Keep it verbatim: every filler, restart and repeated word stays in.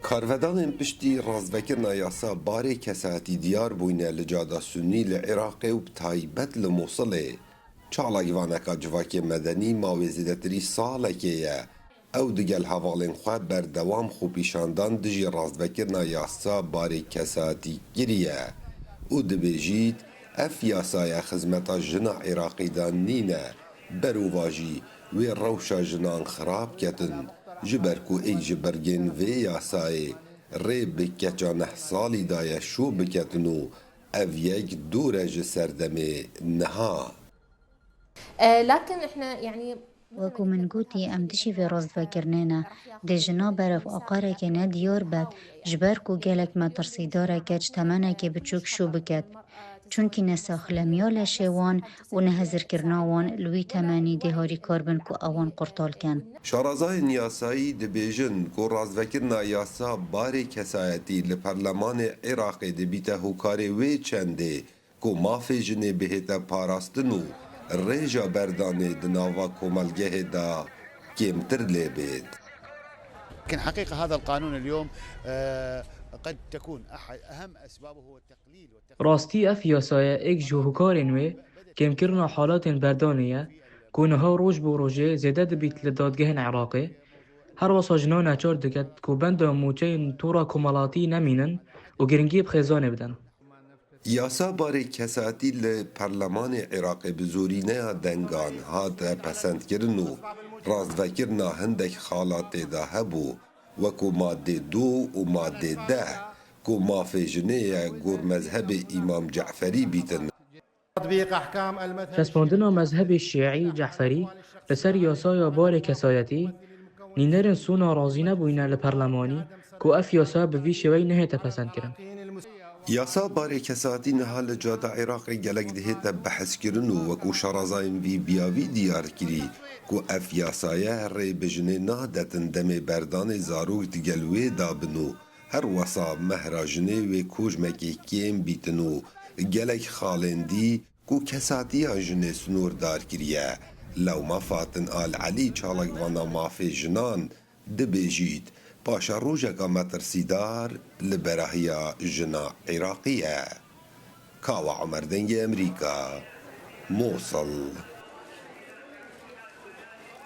Karvedanên piştî rastvekirin a yasa barê kesayetî diyar bûyne li cada Sunnî li Iraqê û bi taybet li Mûsilê. Çalakvaneka civakê medenî mawê zêdetirî salekê ye. Ew digel hevalên xwe berdewam xwepîşandan dijî rastvekirin a yasa barê kesayetî kiriye û dibêjît, ev yasaya xizmeta jina Iraqî de nîne. Berovajî wê rewşa jinan xirab ketin, ji ber ku êk ji birgên vê yasayê rê bi keça neh salî daye şû biketin û ev yek dûr e ji serdemê niha. آه، لكن احنا يعني Wekû min gotî, em dijî vê rastvekirinê ne. Dê jina berev aqarekê ne diyar bet, ji ber ku gelek metirsîdar e keç temenekê biçûk şû biket. Çunkî nesaxlemiya leşê wan û nehezirkirina wan li wî temenî dê harîkar bin ku ewan qurtal ken. Şarazayên yasayî dibêjin ku rastvekirin a yasa barê kesayetî li Perlemanê Iraqê dibîte hokarê wê çendê ku mafê jinê bihête parastin û rêja berdanê di nava komelgehê de kêmtir lê bêt. لكن حقيقة هذا القانون اليوم آه، قد تكون أحد أهم أسبابه هو التقليل والتقليل. Rastî ev yasaya êk ji hokarên wê kêmkirina halatên berdanê ye ku niha roj bo rojê zêde dibît li dadgehên Iraqê. Her wesa jinan neçar diket ku benda mûçeyên tora komelatî nemînin û giringiyê bi xêzanê bidin. Yasa barê kesatî li Perlemanê Iraqê bi zorîneya dengan hate pesendkirin û rastvekirina hindek xala tê de hebû, wekû madê du û madê deh, ku mafê jinê ye gor mezhebê Îmam Ceferî bîtin. Çespandina mezhebê şîî Ceferî li ser yasaya barê kesayetî, nînerên sûna razînebûyî ne li perlemanî ku ev yasa bi vî şêweyî nehête pesendkirin. Yasa barê kesatî niha li cada Iraqê gelek dihête behskirin û wekû şarazayên vî biyavî diyar kirî ku ev yasaye rê bi jinê nadetin demê berdanê zarok digel wê dabin û her wesa mehra jinê wê kojmekê kêm bîtin û gelek xalên dî ku kesatiya jinê sinordar kiriye. Lewma Fatin Al Elî çalakvana mafê jinan dibêjît, paşerojeka metirsîdar li berahiya jina Iraqî ye. Kawa Omer Dengê Emerîka, Mosil.